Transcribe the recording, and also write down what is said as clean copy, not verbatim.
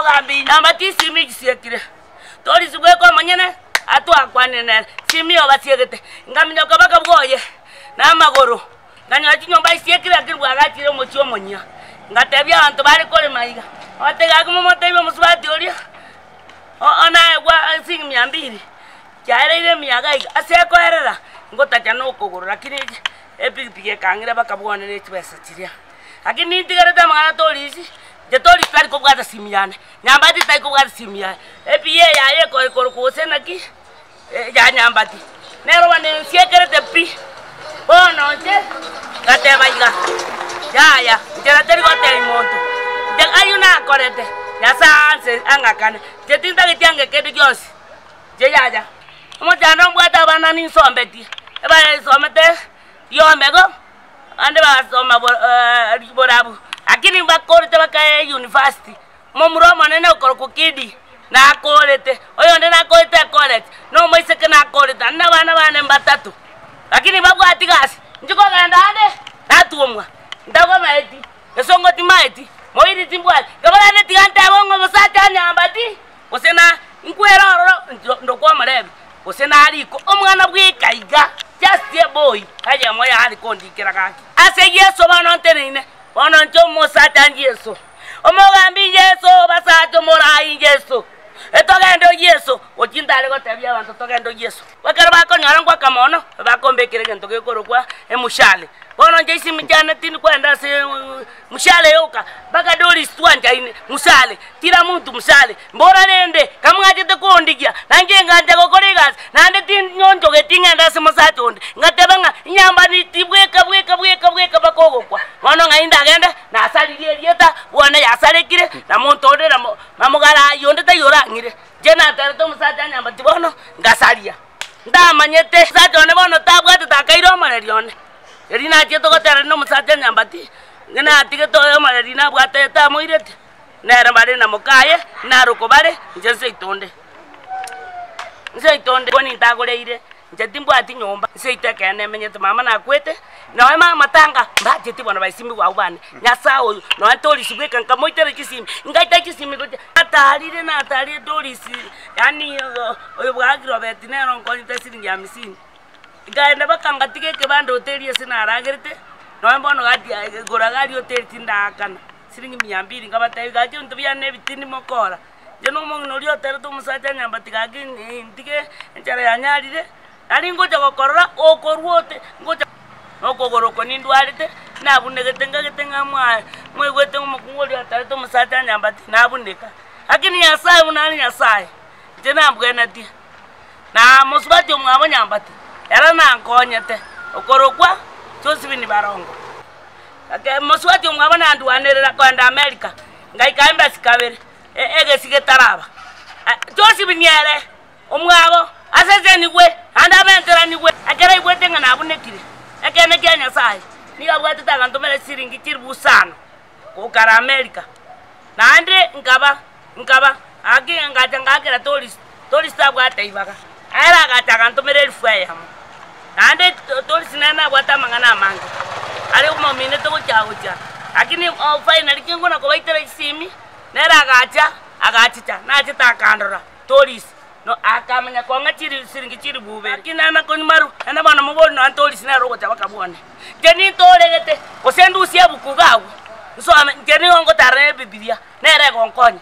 Omogambi Nyambati isimi chisiekire, Torisi bweka omonyene atwakwanire nere, simi obasiegete. Nkaminyoka mpaka bwoye na amagoro, nkanyora chinyomba chisiekire lakini bwagachire omochie omonyia. Ngatebia abanto bare korema iga, nkabatebia gaki momotebie omosubati oria onaegwa siringi mia mbili, chiaereire emiaka iga, ase ekoerera ngotacha na okogoro lakini epikipiki ekang'ira mpaka bwone ne chibesa chiria. Lakini nintigerete amang'ana Torisi, inche Torisi tari kobwata simu yane, Nyambati tari kobwata simu yaye, ePA yaye eko ekorokwa gose naki, ya Nyambati, nero bono ensiekerete pi. Bono inche, ngateba iga, yaya, nchera teri gotebia monto, inche ayio nakorete, Nyasaye aanse ang'akane, inche tintageti ange kende gionsi, inche yaya. Omochando mbwate abana ninsombetie, ebaresomete riomego. Abande bagasoma borabu, lakini mbakorete bakae university. Momura omonene okorokwa Kidi nakorete, oyonde nakorete ecollege, na omoiseke nakorete, naende abana bane mbatato, lakini mbabwati gasi. Inche kogenda ande, natwomwa, ntagomaeti, gesongo timaeti, moiri timbwati, nkaborande tiga ntebe ng'a omosacha anyambati. Gose na nkwere ororo ndokwa omorebi, gose narikwe omwana bweka iga, just a boy, eyemo yare kondikera gaki. Ase Yeso bono nteneine, bono inche omosacha Yeso, omogambi Yeso, basacha omorai Yeso, etogende o Yeso, gochia ntare gotebia abanto togende o Yeso. Ekero bakonyora ngwaka mono, bakombekera egento gekorokwa emushale. Bono inche chisimi chiane tindi kwenda ase mushale yoka, mpaka Doris twanchaine, mushale, kila mtu mushale. Mbora rende, kamwachete kondigia, nainche ngancha gokora egasi, naende tinyonchogeti ng'ende ase mosacha onde. Ngateba ng'a inyambani tibweka bweka bweka bweka mpaka ogokwa. Bono ng'ai ndagende, nasaririe erieta, bono yasarekire, na monto onde na na mogarai onde taiyo orang'ire. Inche naterete omosacha anyambati bono, ngasaria. Ndamanyete omosacha one bono tabwatete akaira omoreri one. Erio nachiete gotera na omosacha anyambati, ng'a natigete oyo omoreri nabwate tamoireti, nere bare na mokaye, narokwo bare, inche nseito onde. Nseito onde bono nintagoreire, inche timbwati nyomba, nseito ekeene emenyete mama nakwete, nonya amatanga mbacheti bono baisimigwe abwo bane. Nyasae oyo, nonya Doris bweka nkamoitera chisimi, ngaita chisimi gochia, natarire natarire Doris yaani oyo bwa Agrobet nere onkonyete esiringi hamsini. Nkaenda mpaka ngatiga ekebanda hoteli ase naragerete, nonya bono gati igoro iga aria hoteli tindaakana, siringi mia mbiri nkabatebia gaki ebinto biane ebitindi mokora, inche na omong'ina oria oterete omosacha anyambati gaki ntige enchara yanyarire, Nari ngocha gokorora okorua ote, ngocha nokogoro oko nindwarete, nabunegete ngagete ng'a mwa mwaigwete ng'a omokungu oria otarete omosacha anyambati nabuneka. Lakini Nyasaye buna are Nyasaye, inche nambwenetie, na mosubati omwabo nyambati, ere nankonyete, okorokwa Josephine Barongo. Ake mosubati omwabo nandwanerera kogenda America, ngaika embassy kabere, e- egesi getaraba. Josephine ere. Omwabo, asesenigwe, naende abenteranigwe, ekero aigwete ng'a nabunekire ekeene kia Nyasae, nigo abwatete agantomera chisiringi chilifu isano gokara Amerika. Naende nkaba, nkaba, gaki ngacha ngaakera Toris, Toris tabwate ibaga, ere agacha agantomera elifu eyemo. Naende Toris nere nabwate amang'ana amange, are omominete gochia gochia, lakini finally kingona kobaitera chisimi, nere agacha, agachicha, nachete akandora. Torisi, no akamanya kong'a chiri siringi chilifu ibere. Lakini nana konywa maru, naende bono mobori nonya Torisi nere ogocha bakabwane. Inche nintoregete, gose ndusie ebuku iga agwo, nsome, inche nigo ngotara na Ebibilia, nere egonkonya.